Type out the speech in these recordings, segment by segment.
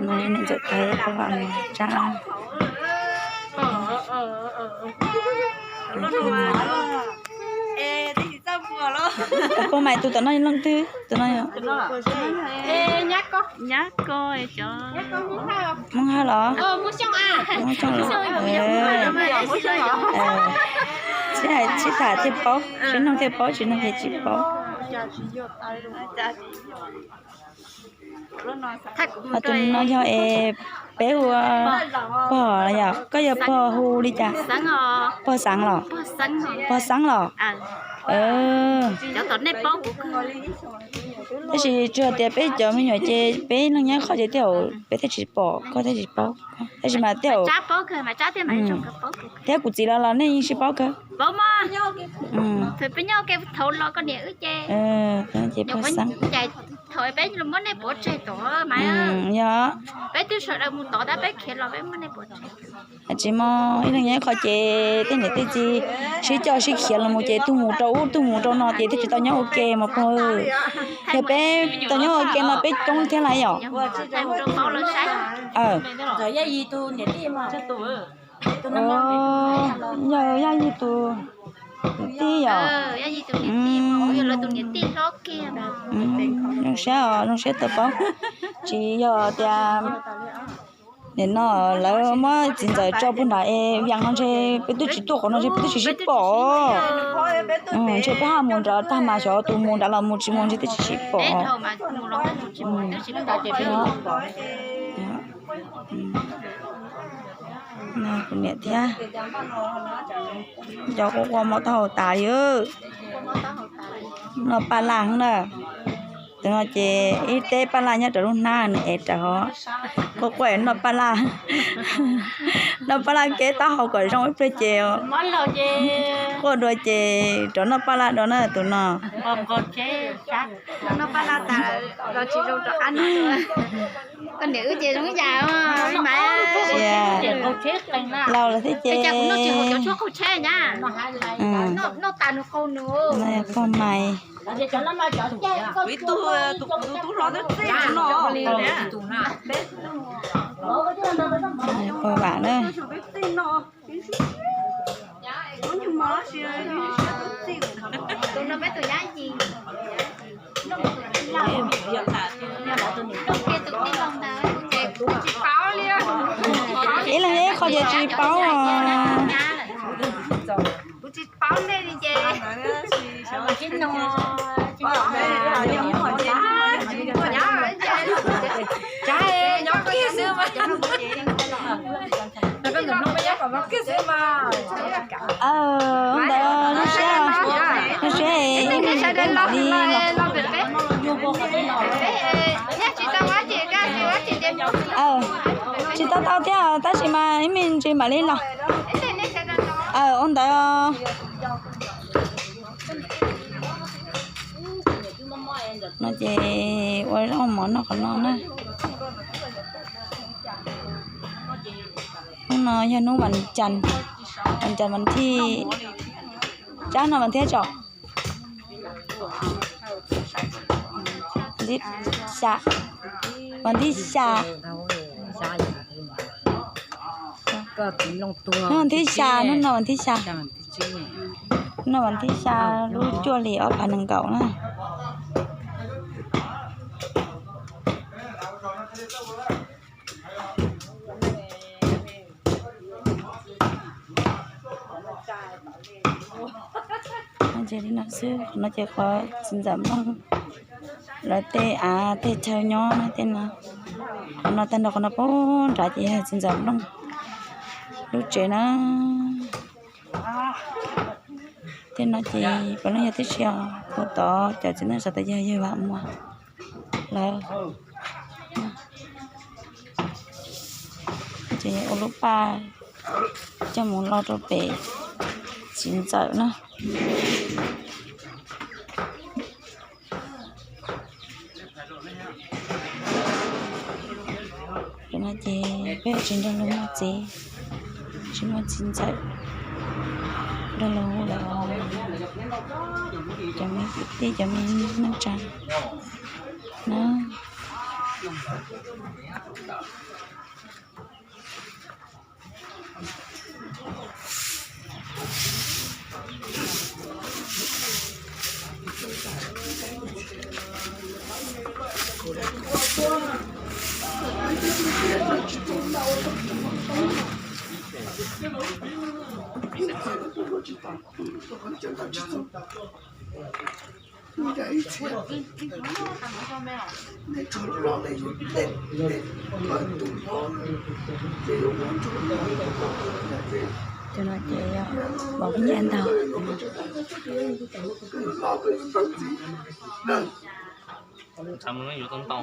Niam ntxawm tais pab vam mus tsa. Koj maiv tus tom no leej twg? Tus no yog nyab ko, cov Hmoob Hawj los? Hmoob Xyooj los? Sib hais sib tham thiaj paub, sib noog thiaj paub, tsis noog ces tsis paub. Ho tus no yog es peb hu pog los yom, koj yog pog hu li cas? Pog Xeev los? Pog Xeev los? Tab sis tsuas tias peb cov me nyuam ces peb neej nyob qhov ces tej zaum peb thiaj tsis pom koj thiaj tsis paub, tab sis mas tej zaum thiab kuv txiv los los nej yeej sib paub kawg. Ces pog Xeev. Yog, tsis muaj ib leej nyob qhov ces tej niam tej txiv sib coj sib khiav los mus ces tug mus rau ub tug mus rau no ces thiaj tsis tau nyob ua ke mas pog. Yog peb tau nyob ua ke no peb coob thiab lawm yom. Yog Yaj Yig tus niam tij yom. Zoo siab os, zoo siab tau paub. Tsis yog tias nim no lawv muab txiv ntxawm tso puag nram es vias no ntshe peb twb tsis tuaj qhov no ntshe peb twb tsis sib pom. Ntshe peb ho mus nrad tag mas xyov tus mus nrad los mus tsis mus ntshe twb tsis sib pom. Kuv niam thiab cov quaj quaj mob taub hau tas li. Noj paj laj heev na. Tus no ces ib teb paj laj nyob rau lub hnab nws ev rawv hov. Quaj quaj noj paj laj, noj paj laj keb taub hau kom zoo ib pliag ces quaj dua ces rov noj paj laj dua na tus no. Koj niam wb ces zoo ib yam mas. Laus lawm thiab ces. Pog mais. Pog vam na. Ib leeg ib qho ces tsis paub os. Ntawd zoo siab, zoo siab ib me ntsis peb mam li los. Tsis tau tau thiab tab sis mas ib me ntsis mam li los. Ua ntawd. No ces ua zaub mov noj qhov no na. Hnub no yog hnub vas cas, vas cas vas thij, tsab no vas thij tso, vas thij xya, vas thij xya, hnub vas thij xya, hnub no vas thij xya, hnub no vas thij xya lub cuaj hlis ob phav nees nkaum na. Li no xwb, qhov no ces qhov txiv ntxawm Nplooj lawv tej av tej chaw nyob na, tej no. Qhov no tag nrho qhov no puag nrad ces yog txiv ntxawm Nplooj lub tsev na. Tej no ces puav leej yog tib si os, puag tod cov txiv neej sawv daws yog yawg Vam Muas lawv. Ces ua lub paj coj mus lo rau pem txiv ntxawm na. Ces peb tsis nrog luag muaj txiv, tsis muaj txiv ntxawm, nrog luag hu lawm os. Cov me kwv tij cov me neej tsa na. Cov no ces pom peb nyiam ntau.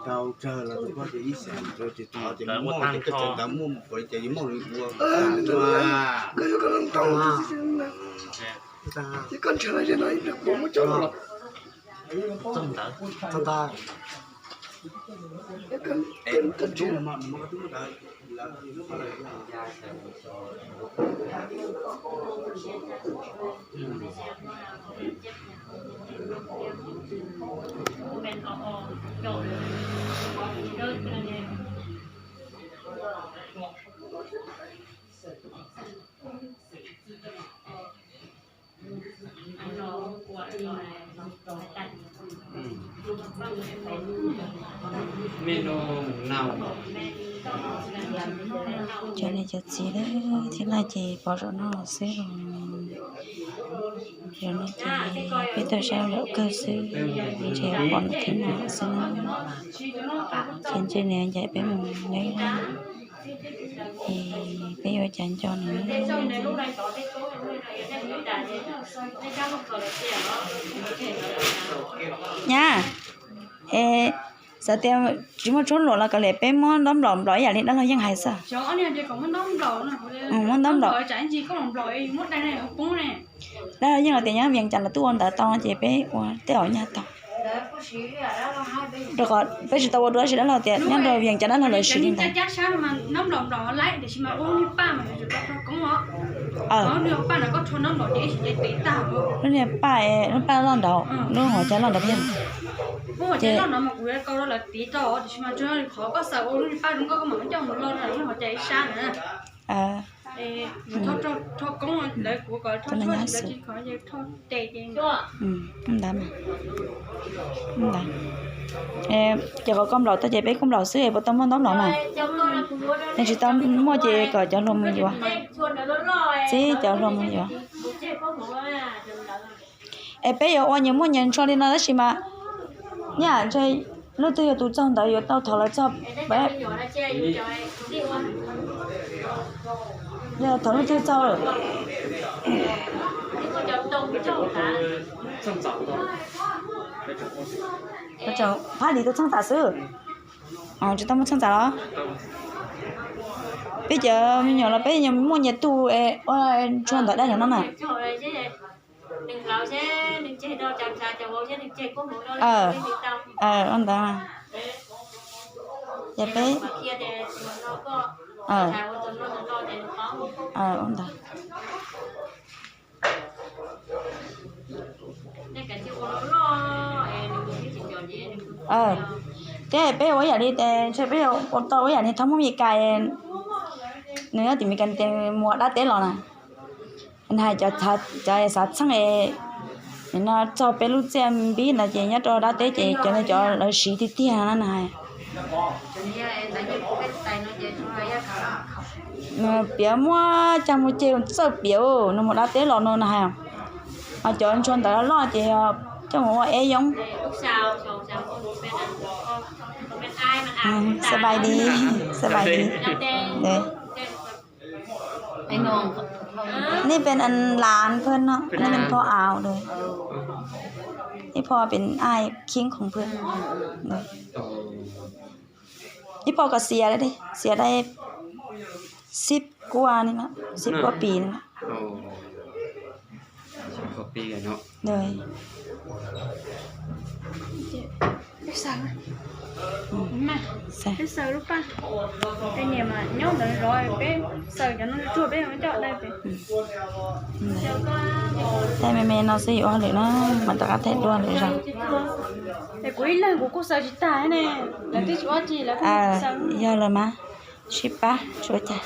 Ntau tsawg los tus poj ces ib xyoos ces tus poj ces muaj, ces ntawd muaj mus puav li ces yuav muaj li ua. Txog ntawd. Cov niam cov txiv thiab no ces pom zaum no xwb los, zaum no ces peb tuaj saib zaum kawg xwb, ntshe pom no thiab no xwb na. Ces ntshe nws ncaim peb mus neb na, ces peb yuav cas nco nws. Nyab, es xav tias tsis muaj tshuaj luam los kav liam peb muab ntaub nplaum nplaum ib yam li dab laug Yeej hais xwb. Muab ntaub nplaum. Dab laug Yeej los tias nyob Vias Cas los twb ua ntawd tau no ces peb ua tej zaum nyaj tau. Rau qhov peb tsis tau ua dua tab sis dab laug tias nyob rau Vias Cas dab laug lawv siv li ntawd. Lub niag paj, lub paj loj nraud, lub hauv cas loj nraud thiab. Ces Ntawd mas, ces qhov koj nplaum tau ces peb kuj nplaum xwb es puas tau muaj ntaub nplaum mas? Yog tsis tau muaj ces kom cov hluas mus yuav. Txib cov hluas mus yuav. Es peb yuav ua nyias muaj nyias ntsho li no tab sis mas nyaj ntshe leej twg yog tus txog ntawd yuav tau thov lawv txog peb. Yog thov leej twg txog lawm. Phab lis tus txheej tam xwb. Tsis tau muaj txheej tam los? Peb cov me nyuam los peb muaj nyias tug es ua ntsho ntawm dab no na. Ua ntawd. Ces peb, ua ntawd. Thiab peb ua ib yam li, ntshe peb ua tau ua ib yam li thab Hmoob Mes Kas, nws nyob tim Mes Kas tias mus dab teb los na. Nws hais cov xav txheej es no txog peb lub txiaj npib no ces nyob rau dab teb ces cov no cov lawv siv tiag tiag no nws hais. Piav muab cag mus ceg txawj piav, nws mus dab teb los no nws hais. Ho cov ntsho ntawd loj ces coj mus ua eb yoob. Xab npais dis, xab npais dis. Nej pes an lam pliag no, nej pes phoj aus, ib phoj pes ai khiv khoom pliag. Ib phoj kom xiam, xiam dai xib kua ni, xib kua pis ni. Peb xaws, peb xaws lub paj, peb niam mas nyob ntawd zov, peb xaws cov no tsuag peb coj dai pem. Thaij me me no xwb yuav ua hauj lwm na, mam rov qab thaij dua lwm zaus. Es kuv ib leeg kuv kuj xaws tsis tag ne, lawv twb tsis ua tsi lawv kuj xaws. Yog lawm mas, sib pab tsis ua cas.